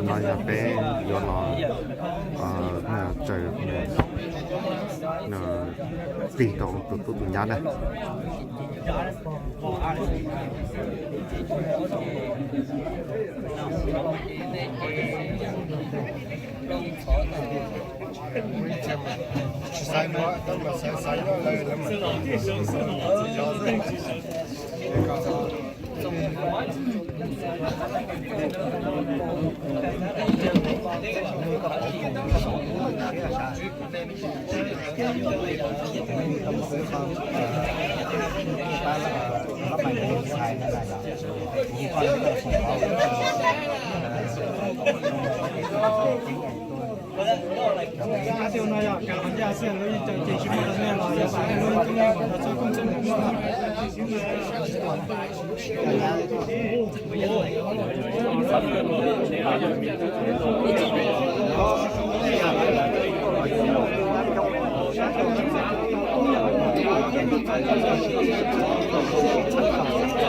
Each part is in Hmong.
No yog peb yuav los tsaws plig rau tus tub tus nyab na. Plig rau ntawd ces los xaus li no xwb, ces tom no xav kom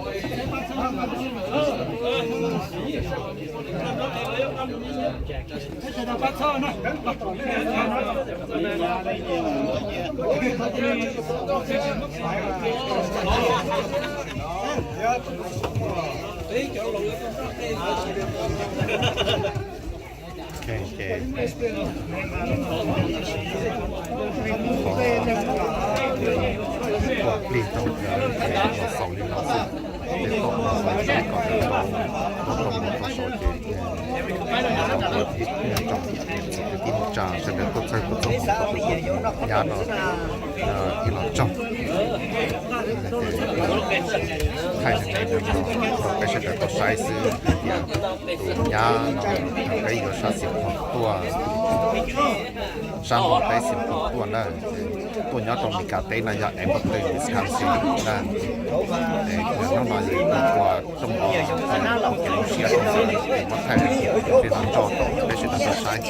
nws tau tau mus tau saud ces ib tsoom kwv tij neej tsa sawv daws tuaj txhawb tuaj txhawb mus tau tus nyab no ib los tsaug. Thaij li no rau peb sawv daws tau saib xwb hais tias tus nyab no peb yuav sab xis phom tuaj, sab npoo teb xis phom tuaj na, tuaj nyob rau Meskas teb no yog Appleton, Wisconsin na. Hnub no yog ib tug ua rooj o, ua kev zoo siab rau ntawd, muab thaij li no tso rau peb sawv daws tau saib.